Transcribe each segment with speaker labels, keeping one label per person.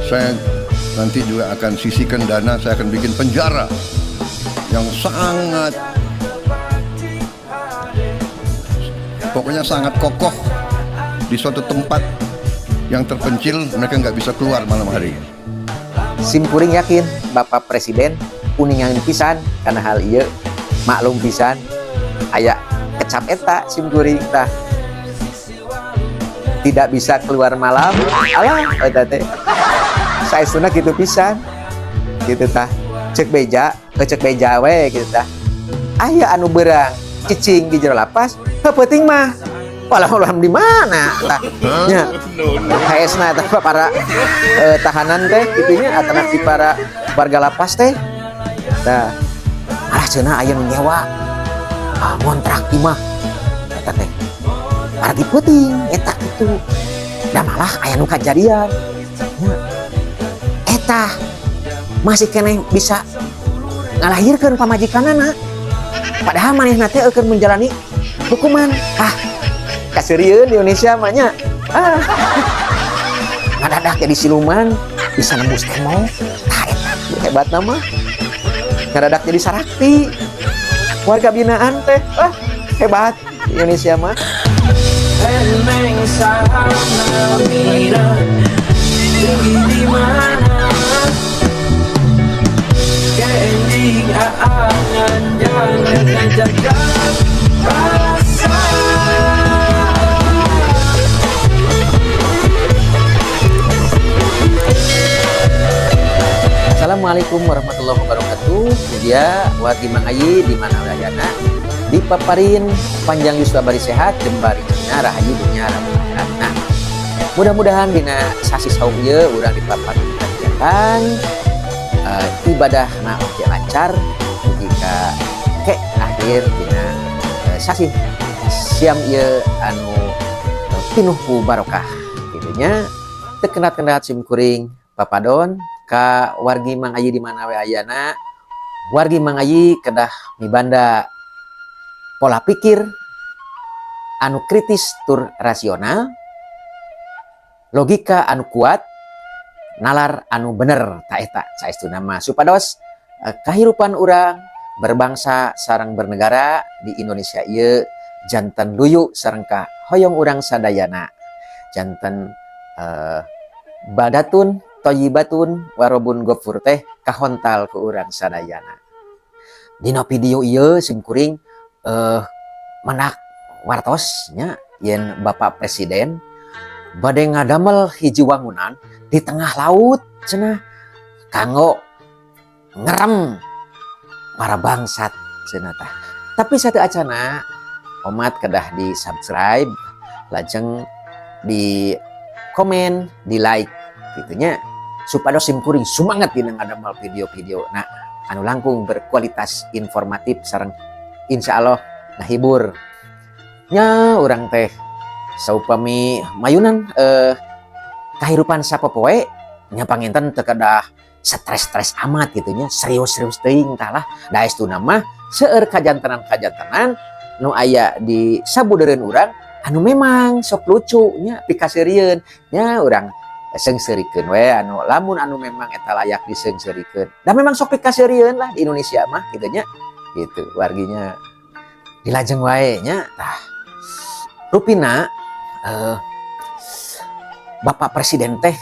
Speaker 1: Saya nanti juga akan sisihkan dana, saya akan bikin penjara yang sangat, pokoknya sangat kokoh di suatu tempat yang terpencil, mereka nggak bisa keluar malam hari.
Speaker 2: Simkuring yakin Bapak Presiden uningan pisan karena hal ieu, maklum pisan aya kecap eta simkuring tah, tidak bisa keluar malam. Alah, eta teh saestuna kitu pisan gitu tah. Cek beja, cek beja we gitu tah, aya anu beurang cicing di jero lapas peuting mah walau di mana tah nya. Haesna eta para tahanan teh gitunya, atanapi para warga lapas teh. Tah, malah cenah aya nu nyewa, ngontrak imah eta teh margi peuting eta kitu. Da malah aya nu kajadian nya, eta masih keneh bisa ngalahirkeun pamajikanana, padahal manehna teh keur menjalani hukuman. Ah, kaseurieun di Indonesia mah nya. Ah, ngadadak jadi siluman bisa nembus tembok. Tah, eta hebat nama ngadadak jadi sarakti warga binaan teh. Ah, hebat di Indonesia mah.
Speaker 3: Eneng sahamna tinggi di mana Ending aangan jangan jaga rasa.
Speaker 2: Assalamualaikum warahmatullahi wabarakatuh. Dia wargi Mang Ayi di mana ayana dipaparin panjang yuswa bari sehat, jembar rezekina, rahayu dunya akhirat. Nah, mudah-mudahan dina sasi saum ieu urang dipaparin kegiatan ibadah na oke lancar jika ke akhir dina sasi siam ieu anu pinuh ku barokah gitu nya. Teu kendat-kendat sim kuring papadon ka wargi Mang Ayi di mana we ayana. Wargi Mang Ayi kedah mibanda pola pikir anu kritis tur rasional, logika anu kuat, nalar anu bener. Ta eta saestuna mah supados kahirupan urang berbangsa sareng bernegara di Indonesia ieu janten luyu sareng ka hoyong urang sadayana, janten baldatun thayyibatun warobun gofur teh kahontal ku urang sadayana. Dina video ieu simkuring menak wartos nya yen Bapak Presiden bade ngadamel hiji wangunan di tengah laut cenah kanggo ngerem para bangsat cenah tah. Tapi sateuacana, omat kedah di subscribe, lajeng di komen, di like gitunya, supados simkuring sumanget dina ngadamel video-video nah anu langkung berkualitas informatif sareng insya Allah ngahibur nya. Urang teh saupami mayunan kahirupan sapopoe nya, panginten teu kedah stres-stres amat gitu nya, serius-serius teuing. Tah lah, da estuna mah seueur kajantenan-kajantenan nu aya di sabudeureun urang anu memang sok lucu nya, pikaseurieun nya. Urang seungseurikeun we anu lamun anu memang eta layak diseungseurikeun, da memang sok pikaseurieun lah di Indonesia mah gitu nya. Gitu warginya, dilajeng wae nya. Tah, rupina Bapak Presiden teh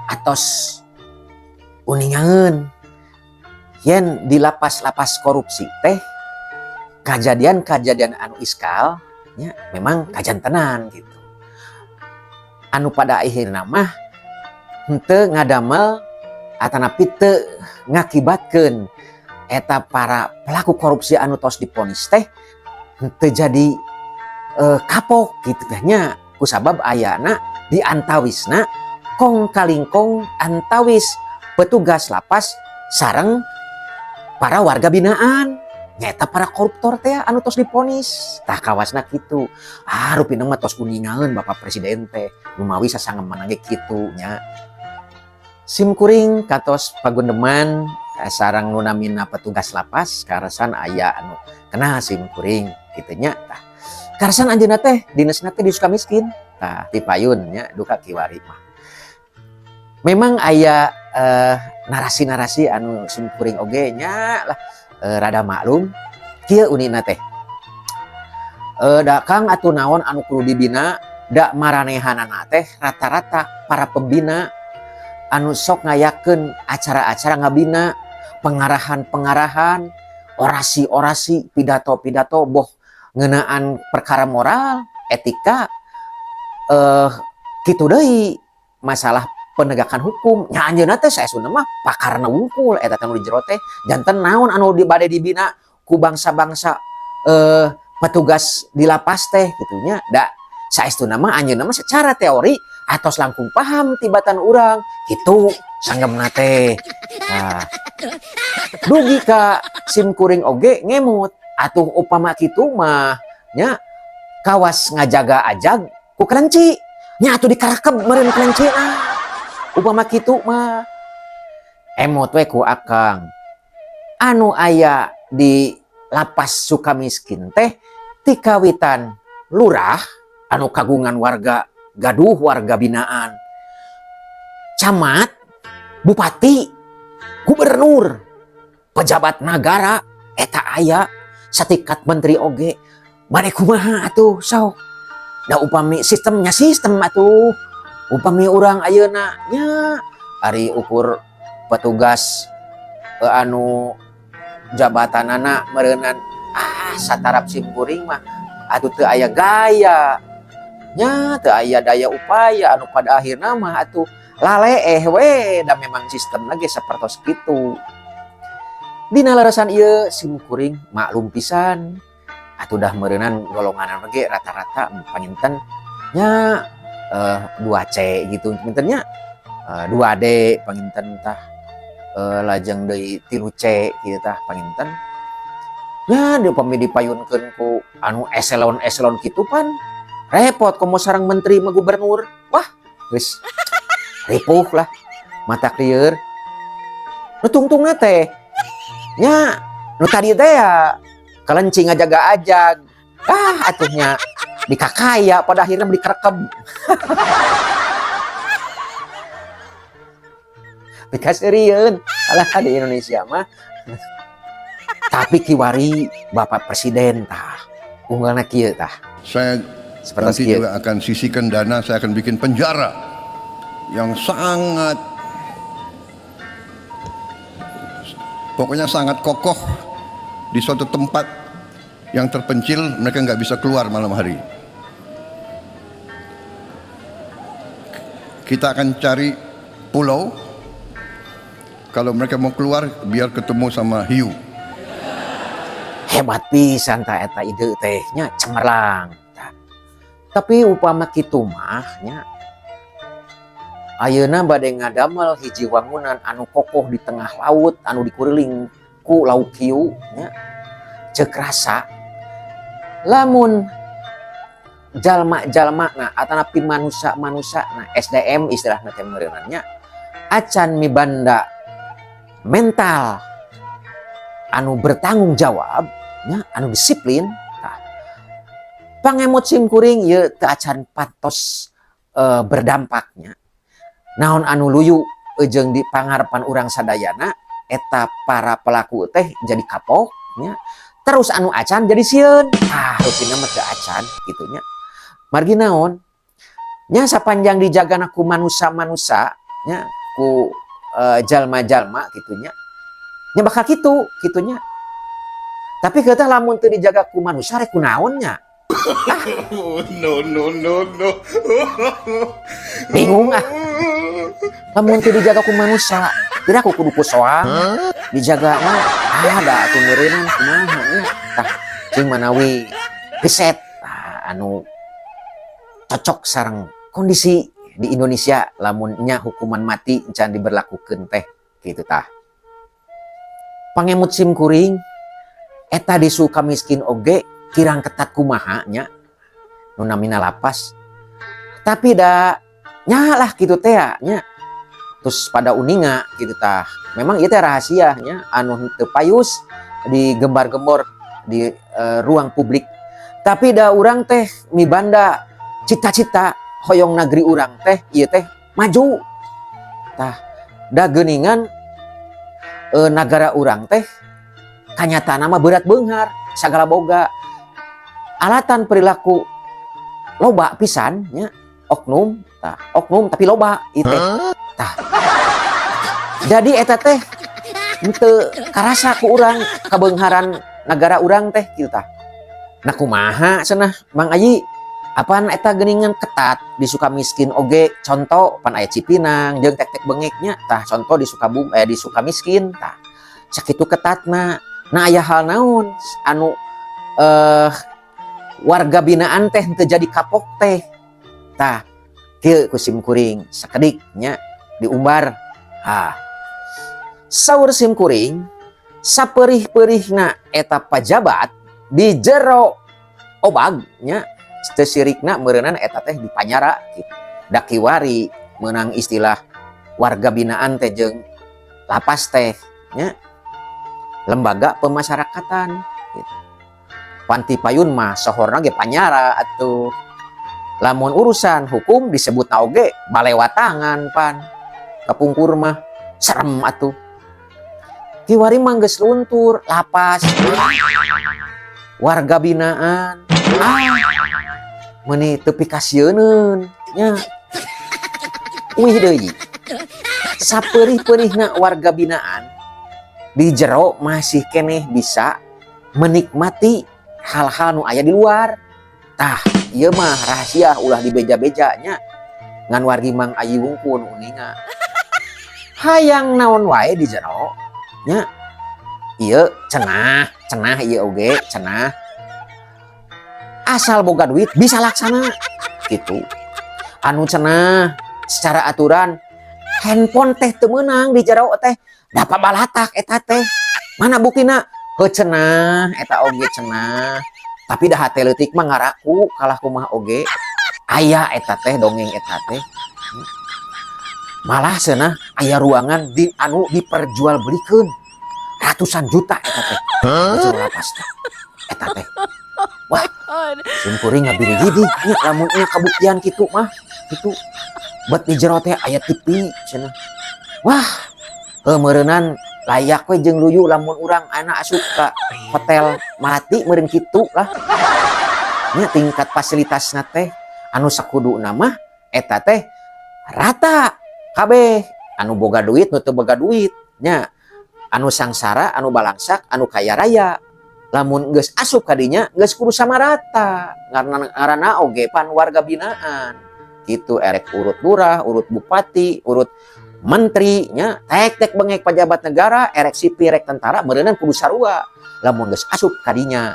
Speaker 2: atos uningangeun yen di lapas-lapas korupsi teh kejadian-kejadian anu iskal nya memang kajantenan gitu, anu pada akhirna mah henteu ngadamel atanapi teu ngakibatkeun eta para pelaku korupsi anu tos diponis teh henteu jadi kapok gitu teh nya, kusabab ayana di antawisna kong kalingkong antawis petugas lapas sareng para warga binaan nyata para koruptor teh anu tos diponis. Tah, kawasna kitu. Ah, rupina mah tos uningaeun Bapak Presiden teh numawi sasangeman ge kitu nya. Simkuring katos pagundeman sareng nu namina petugas lapas, karasan aya anu kenal simkuring kitu nya. Tah, karasan anjeunna teh dinesna teh di Sukamiskin. Tah, ti payun nya duka kiwari mah. Memang aya narasi-narasi anu simkuring oge nya lah, rada maklum kieu unina teh. Da Kang, atuh naon anu kudu dibina? Da maranehanana teh rata-rata para pembina anu sok ngayakeun acara-acara ngabina, pengarahan-pengarahan, orasi-orasi, pidato-pidato, boh ngeunaan perkara moral, etika, kitu deui masalah penegakan hukum nya. Anjeunna teh saestuna mah pakarna wungkul eta teh nu di jero teh. Janten naon anu di bade dibina ku bangsa-bangsa petugas di lapas teh kitu nya? Da saestuna mah anjeunna mah secara teori atos langkung paham tibatan urang kitu sanggemna teh. Nah, dugi ka sim kuring oge ngemut, atuh upama kitu mah nya kawas ngajaga ajag ku kelenci nya, atuh dikarakeb meureun kelencina upama kitu mah. Emot we ku akang, anu aya di Lapas Sukamiskin teh tikawitan lurah anu kagungan warga, gaduh warga binaan, camat, bupati, gubernur, pejabat nagara eta aya, satingkat menteri oge. Bade kumaha atuh sok? Da upami sistemnya sistem atuh, upami urang ayeuna nya ari ukur petugas anu jabatanana meureunan satarap simkuring mah atuh teu aya gaya nya, teu aya daya upaya anu pada akhirna mah atuh laleeh we. Da memang sistemna ge sapertos kitu. Dina larasan ieu simkuring maklum pisan atuh, dah meureunan golongan ge rata-rata panginten nya 2C gitu panginten nya, 2D panginten tah, lajeng deui 3C kieu tah panginten nya. Di upami dipayunkeun ku anu eselon-eselon kitu pan repot, komo sareng menteri mah, gubernur, wah geus ripuh lah, matak lieur. Nu tungtungna teh nya nu tadi teh ya, kelenci ngajaga ajag, atuh nya dikakaya, pada akhirnya dikerekeb, pikaseurieun. Alah, di Indonesia mah. Tapi kiwari Bapak Presiden tah unggalna kieu tah.
Speaker 1: Saya
Speaker 2: Seperti
Speaker 1: nanti
Speaker 2: kieu.
Speaker 1: Juga akan sisihkan dana, saya akan bikin penjara yang sangat, pokoknya sangat kokoh di suatu tempat yang terpencil, mereka nggak bisa keluar malam hari. Kita akan cari pulau, kalau mereka mau keluar, biar ketemu sama hiu.
Speaker 2: Hebat pisan tah eta ide teh nya, cemerlang tah. Tapi upama kitu mah nya, ayeuna bade ngadamel hiji wangunan anu kokoh di tengah laut anu dikuriling ku lauk hiu nya, ceuk rasa lamun jalma-jalma na atanapi manusa-manusa na SDM istilahna teh meureunna nya acan mibanda mental anu bertanggung jawab nya, anu disiplin tah, pangemut simkuring ieu teu acan patos berdampaknya. Naon anu luyu jeung di pangarepan urang sadayana eta para pelaku teh jadi kapok nya, terus anu acan jadi sieun. Rupina mah teu acan kitu nya. Margi naon nya, sapanjang dijagana ku manusa-manusa nya, ku jalma-jalma kitu nya, nya bakal kitu kitu nya. Tapi kita lamun teu dijaga ku manusa, rek kunaon nya?
Speaker 4: No, no, no, no.
Speaker 2: Bingung ah. Lamun teu dijaga ku manusa, tidak ku kudu ku soang dijaga mah ada atuh meureunnan kumaha nya tah. Cing manawi riset tah anu cocok sareng kondisi di Indonesia lamun nya hukuman mati can diberlakukeun teh kitu tah. Pangemut sim kuring eta di Sukamiskin oge kirang ketat kumaha nya nu namina lapas, tapi da nya lah kitu teh nya, terus pada uninga gitu tah. Memang ieu teh rahasia nya anu teu payus digembar-gembor di ruang publik, tapi da urang teh mibanda cita-cita hoyong negeri urang teh ieu teh maju. Tah, da geuningan nagara urang teh kanyataan mah berat beunghar, sagala boga alatan perilaku loba pisan nya, oknum tah, oknum tapi loba ieu teh. Tah, jadi eta teh henteu karasa ku urang kabeungharan nagara urang teh kitu tah. Nah, kumaha cenah, Mang Ayi? Apan eta geuningan ketat di Sukamiskin oge, contoh pan aya Cipinang jeung tek-tek bengeknya. Tah, contoh di Sukabumi, di Sukamiskin, tah sakitu ketatna. Nah, aya hal naon anu warga binaan teh henteu jadi kapok teh? Tah, kieu ku sim kuring sakedik nya diumbar. Ah, saur sim kuring, saperih-perihna eta pajabat di jero obag nya, teu sirikna meureunan eta teh di panyara gitu. Da kiwari meunang istilah warga binaan teh jeung lapas teh nya lembaga pemasyarakatan gitu. Panti payun mah sohorna ge panyara atuh. Lamun urusan hukum disebutna oge balewatangan, pan kapungkur mah serem atuh. Kiwari mah geus luntur lapas warga binaan, ah, meuni teu pikasieuneun nya. Uih deui, sapeurih-peurihna warga binaan di jero masih keneh bisa menikmati hal-hal nu aya di luar. Tah, ieu mah rahasia, ulah dibeja-beja nya, ngan wargi Mang Ayi wungkul nu uninga. Hayang naon wae di jero nya, ieu cenah cenah, ieu oge cenah, asal boga duit bisa laksana gitu. Anu cenah secara aturan handphone teh teu meunang di jero teh, dapat balatak eta teh, mana buktina? Heuh, cenah eta oge cenah, tapi dah hate leutik mah ngaraku kalah kumaha oge aya eta teh, dongeng eta teh. Malah cenah aya ruangan di anu diperjualbelikeun ratusan juta eta teh di jero lapas teh eta teh. Wah, simkuring ngabirigidi nya lamun nya kabuktian kitu mah kitu. Bet di jero teh aya TV cenah. Wah, heuh, meureunan layak we jeung luyu lamun urang anak asup ka hotel Melati meureun kitu lah nya tingkat fasilitasna teh. Anu sakuduna mah eta teh rata kabeh, anu boga duit, nu teu boga duit nya, anu sangsara, anu balangsak, anu kaya raya, lamun geus asup ka dinya geus kudu sama rata, karena ngaranna oge pan warga binaan gitu. Erek urut lurah, urut bupati, urut menteri nya, tek tek bengek pejabat negara, erek sipir, erek tentara, meureunan kudu sarua lamun geus asup ka dinya.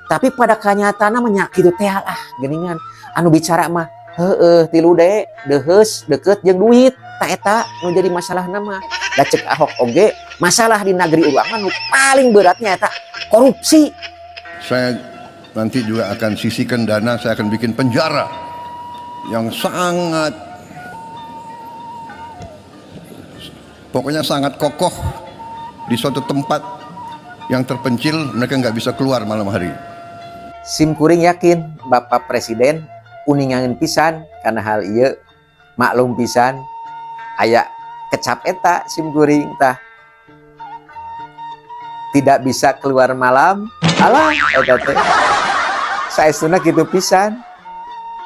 Speaker 2: Tapi pada kenyataanna mah nya kitu teh lah geuningan. Anu bicara mah heueuh 3D, deuheus, deket jeung duit. Tah, eta nu jadi masalahna mah. Da cek Ahok oge, masalah di negeri urang mah nu paling beratnya eta korupsi.
Speaker 1: Saya nanti juga akan sisihkan dana, saya akan bikin penjara yang sangat, pokoknya sangat kokoh di suatu tempat yang terpencil, mereka nggak bisa keluar malam hari.
Speaker 2: Sim kuring yakin Bapak Presiden uningangeun pisan karena hal ieu, maklum pisan aya kecap eta sim kuring tah, tidak bisa keluar malam. Alah, eta teh saestuna kitu pisan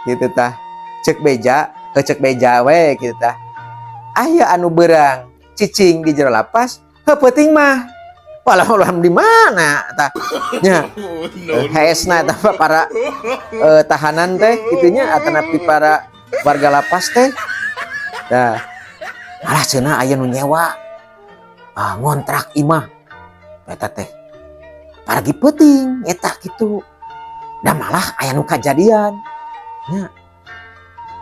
Speaker 2: gitu. Tah, cek beja heuh, cek beja we kitu. Tah, aya anu beurang cicing di jero lapas, heuh, peuting mah walau di mana tah nya. Hesna eta mah para tahanan teh kitunya, atanapi para warga lapas teh. Nah, malah cenah aya nu nyewa, ah, ngontrak imah eta teh paragi peuting eta kitu. Da malah aya nu kajadian nya,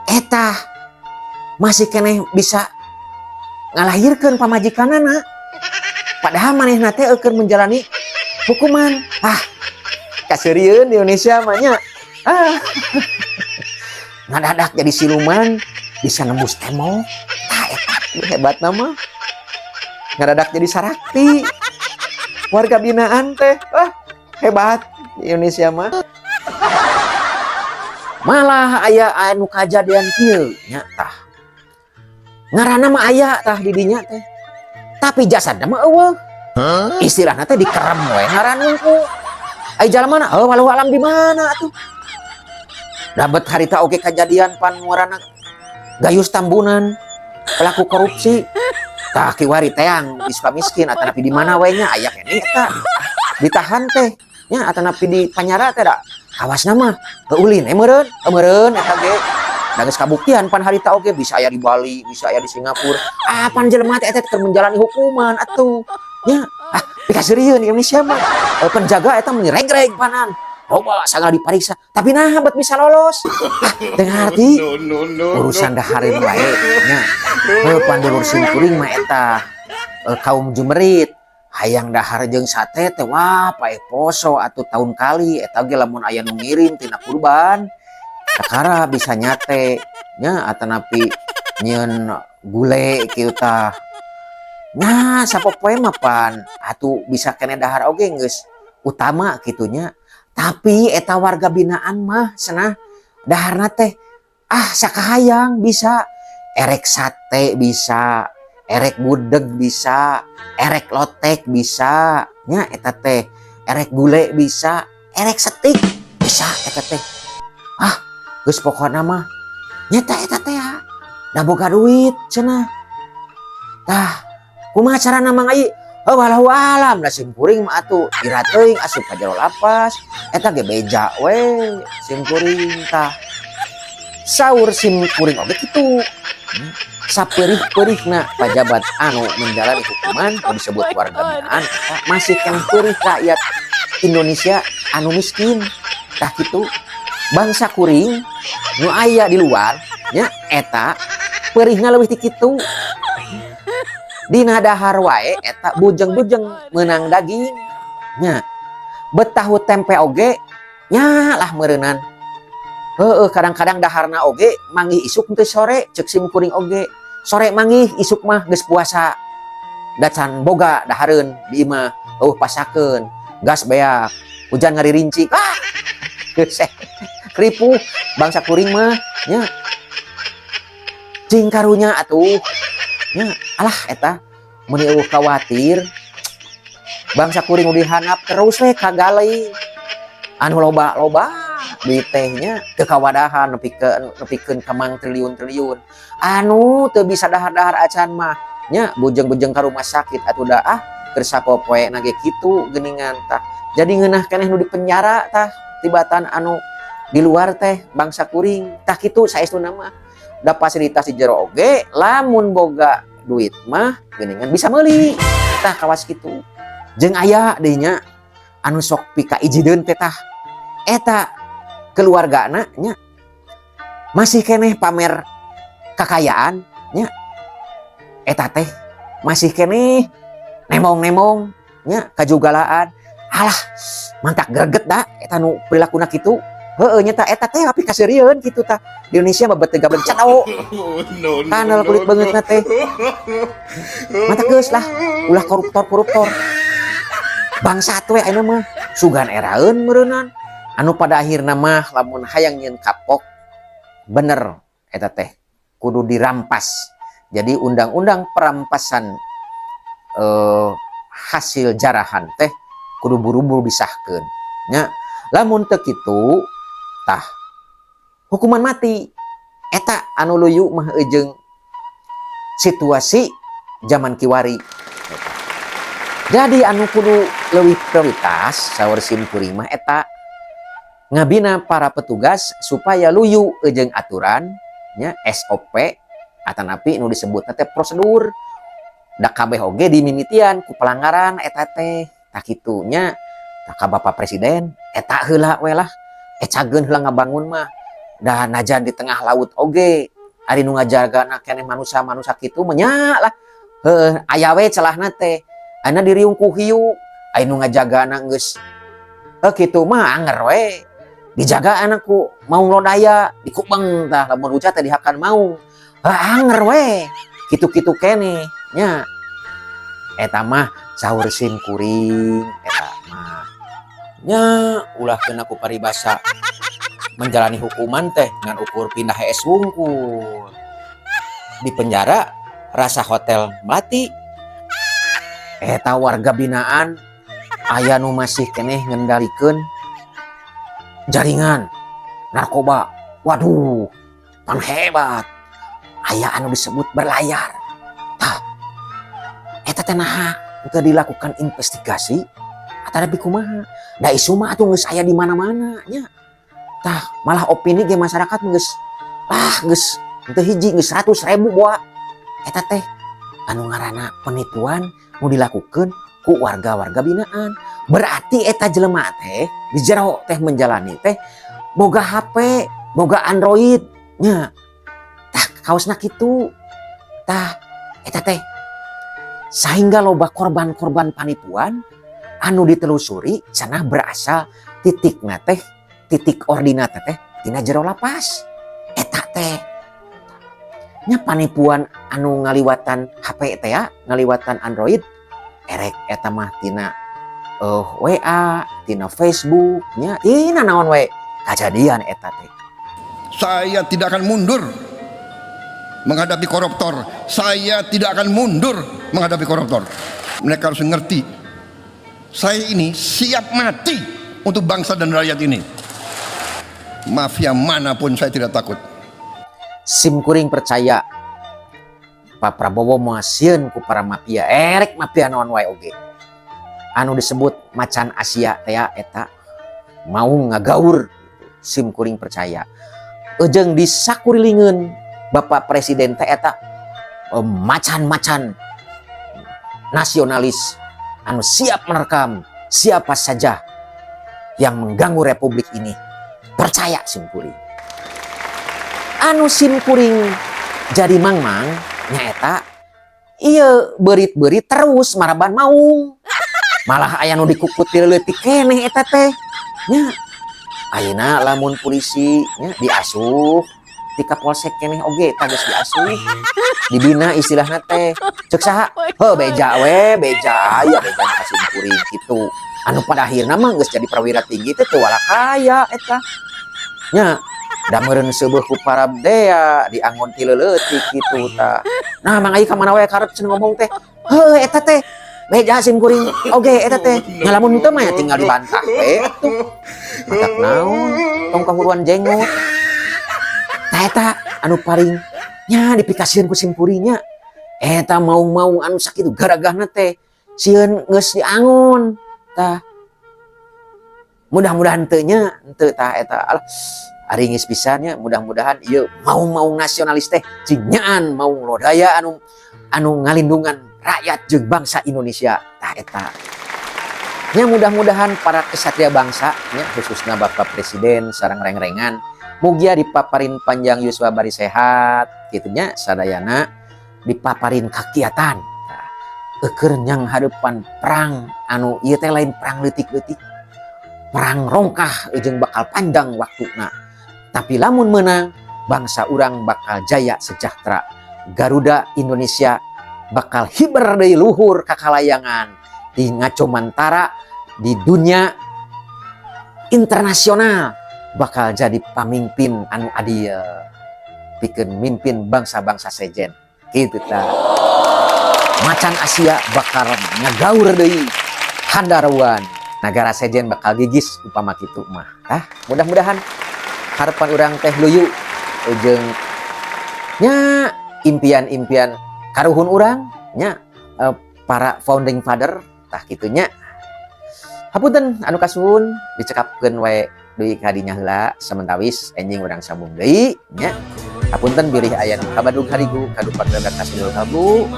Speaker 2: eta masih keneh bisa ngalahirkeun pamajikanana, padahal manehna teh eukeun menjalani hukuman. Ah, kaseurieun di Indonesia mah nya. Ah, ngadadak jadi siluman bisa nembus tembok. Tah, eta hebat nama ngadadak jadi sarakti warga binaan teh. Wah, hebat di Indonesia mah. Malah aya anu kajadian kieu nya. Tah, Ngaranna mah aya tah di dinya teh, tapi jasadna mah euweuh. Istilahna teh dikerem we ngaran wungkul. Ai jalmana, oh, walau alam di mana atuh. Dapat harita oge kejadian pan ngaranna Gayus Tambunan, pelaku korupsi. Tah, kiwari teang di Sukamiskin atanapi di mana we nya, aya keneh eta ditahan teh nya, atanapi di panyara teh. Da kawasna mah ulin meureun, meureun eta ge da geus kabuktian pan harita oge bisa aya di Bali, bisa aya di Singapura. Ah, pan jelema teh eta keur menjalani hukuman atuh nya. Ah, pikaseurieun di Indonesia mah. Penjaga eta meni reg-reg panan loba sagala dipariksa, tapi nah bet bisa lolos. Ah, teu ngarti.
Speaker 4: No, no, no,
Speaker 2: Urusan dahareun wae nya. Heuh, pan dulur simkuring mah eta kaum jumerit hayang dahar jeung sate teh, wah, paeh poso atuh tahun kali. Eta ge lamun aya nu ngirim tina kurban, kakara bisa nyate nya, atanapi nyieun gule kieu tah nya. Sapopoe mah pan atuh bisa keneh dahar oge geus utama kitu nya, tapi eta warga binaan mah cenah daharna teh ah sakahayang, bisa erek sate, bisa erek gudeg, bisa erek lotek, bisa nya eta teh erek gule, bisa erek setik, bisa eta teh. Ah, geus pokona mah nyata eta teh ya da boga duit cenah. Tah, kumaha carana, Mang Ai? Oh, walau alam da simkuring mah atuh ira teuing asup ka jero lapas eta ge beja we simkuring. Tah, saur simkuring oge kitu. Sapeurih-peurihna pajabat anu menjalani hukuman nu disebut warga binaan eta masih keneh peurih rakyat Indonesia anu miskin. Tah, kitu bangsa kuring nu aya di luar nya, eta peurihna leuwih ti kitu. Dina dahar wae eta bujeng-bujeng meunang daging nya, bet tahu tempe oge nya lah meureunan. Heeh, kadang-kadang daharna oge manggih isuk teu sore. Ceuk sim kuring oge sore manggih, isuk mah geus puasa, da can boga dahareun di imah, euweuh pasakeun, gas beak, hujan ngaririnci. Ah, geus ripuh bangsa kuring mah nya. Cing karunya atuh nya. Alah, eta meuni euweuh khawatir bangsa kuring dihandap terus we kagali anu loba-loba duit teh nya, teu kawadahan nepikeun nepikeun ka mang triliun-triliun. Anu teu bisa dahar-dahar acan mah nya bujeng-bujeng ka rumah sakit atuh da. Ah, keur sapopoe na ge kitu geuningan. Tah, jadi ngeunah keneh nu di penjara tah tibatan anu di luar teh bangsa kuring. Tah, kitu saestuna mah da fasilitas di jero oge lamun boga duit mah geuningan bisa meuli. Tah, kawas kitu. Jeung aya deui nya anu sok pika ijideun teh. Tah, eta keluargana nya masih keneh pamer kakayaan nya, eta teh masih keneh nemong-nemong nya kajugalaan. Alah, mantak greget da eta nu perilakuna kitu. Heueuh, nya eta teh tapi kaseurieun kitu. Tah, di Indonesia mah bet gablek cado
Speaker 4: No, no,
Speaker 2: kanal
Speaker 4: no,
Speaker 2: kulit
Speaker 4: no.
Speaker 2: beungeutna teh. Mata geus lah, ulah koruptor-koruptor bangsat we ayeuna mah, sugan eraeun meureunan. Anu pada akhirna mah lamun hayang nyieun kapok bener eta teh kudu dirampas. Jadi undang-undang perampasan hasil jarahan teh kudu buru-buru disahkeun nya. Lamun teu kitu tah hukuman mati eta anu luyu mah eujeung situasi zaman kiwari. Jadi anu kudu leuwih prioritas saur sim kuring mah eta ngabina para petugas supaya luyu eujeung aturan nya, SOP atanapi nu disebut teh prosedur. Da kabeh oge dimimitian ku pelanggaran eta teh. Tah, kitu nya. Tah, ka Bapak Presiden eta heula we lah, ecageun heula ngabangun mah. Da najan di tengah laut oge ari nu ngajagana keneh manusia-manusia kitu mah nya lah. Heueuh, aya we celahna teh. Ayeuna diriung ku hiu, aya nu ngajagana geus heuh kitu mah anger we dijaga anak ku maung lodaya dikubeng. Tah, lamun hujan teh dihakan maung. Heuh, anger we kitu-kitu keneh nya. Eta mah saur sim kuring eta mah nya. Ulah kena ku paribasa menjalani hukuman teh ngan ukur pindah HS wungkul. Di penjara rasa hotel Melati. Eta warga binaan aya nu masih keneh ngendalikeun jaringan narkoba. Waduh, pan hebat. Aya anu disebut berlayar. Tah, eta teh naha teu dilakukan investigasi atau kumaha? Da isu mah atuh geus aya di mana-mana nya. Tah, malah opini ge masyarakat geus ah geus teu hiji, geus 100.000 boa. Eta teh anu ngaranna penipuan mau dilakukan ku warga-warga binaan. Berarti eta jelema teh di jero teh menjalani teh boga HP, boga Android nya. Tah, kaosna kitu. Tah, eta teh sehingga loba korban-korban penipuan anu ditelusuri cenah berasal titik teh, titik ordinat teh tina jero lapas. Eta teh nya panipuan anu ngaliwatan HP teh ya, ngaliwatan Android, erek eta mah tina WA, tina Facebook nya, tina naon we kajadian eta teh.
Speaker 1: Saya tidak akan mundur menghadapi koruptor. Saya tidak akan mundur menghadapi koruptor. Mereka harus mengerti. Saya ini siap mati untuk bangsa dan rakyat ini. Mafia manapun saya tidak takut.
Speaker 2: Sim kuring percaya Pak Prabowo moal sieun ku para mafia, erek mafia naon wae oge. Anu disebut macan Asia teh ya, eta mau ngagaur. Sim kuring percaya ejeng di sakurilingeun Bapak Presiden teh eta macan-macan nasionalis anu siap menerkam siapa saja yang mengganggu republik ini. Percaya sim kuring. Anu sim kuring jadi mangmang nyaeta iya beurit-beurit terus maraban maung, malah aya nu dikukut leutik keneh. Eta teh nya ayeuna lamun polisi nya diasuh di Kapolsek keneh oge tah geus diasuh, dibina istilahna teh. Cek saha heuh, beja we, beja aya, beja ka sim kuring kitu. Anu pada akhirna mah geus jadi perwira tinggi teh teu walakaya eta nya, da meureun seubeuh ku para dea diangon ti leutik kitu tah. Nah, Mang Ai ka mana wae karep cenah ngomong teh. Heuh, eta teh beja sim kuring oge eta teh nya. Lamun teu mah ya tinggal dibantah we atuh, matak naon tong kahuruan jenggot. Tah, eta anu paling nya dipikasieun ku sim kuring nya, eta maung-maung anu sakitu garagahna teh sieun geus diangon. Tah, mudah-mudahan teu nya, henteu. Tah, eta alah aringis pisan nya. Mudah-mudahan ieu maung-maung nasionalis teh cinyaan maung lodaya anu anu ngalindungan rakyat jeung bangsa Indonesia. Tah, eta nya, mudah-mudahan para kesatria bangsa nya, khususnya Bapak Presiden sareng reng-rengan, mugia dipaparin panjang yuswa bari sehat kitu nya. Sadayana dipaparin kakiatan. Tah, eukeur nyanghareupan perang anu ieu teh lain perang leutik-leutik, perang rongkah jeung bakal panjang waktuna, tapi lamun menang bangsa urang bakal jaya sejahtera. Garuda Indonesia bakal hiber deui luhur kakalayangan di ngacomantara di dunia internasional, bakal jadi pamimpin anu adil pikeun mimpin bangsa-bangsa sejen kitu. Tah, macan Asia bakal ngagaur deui handaruan negara sejen, bakal gigis upama kitu mah. Tah, mudah-mudahan harapan urang teh luyu jeung nya impian-impian karuhun urang nya, para founding father. Tah, kitu nya. Hapunten anu kasuhun, dicekapkeun wae deui kadinya heula samentawis, enjing urang sambung deui nya. Hapunten bilih aya nu kabadug harigu, kadupak kasidul kalbu,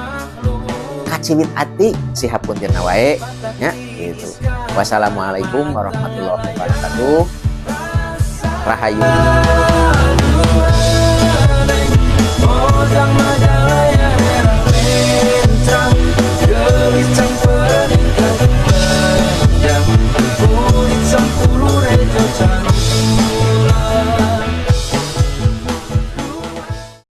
Speaker 2: kaciwit ati, si hapunten wae nya gitu. Wassalamualaikum warahmatullahi wabarakatuh. Rahayu.
Speaker 3: Mojang Majalaya.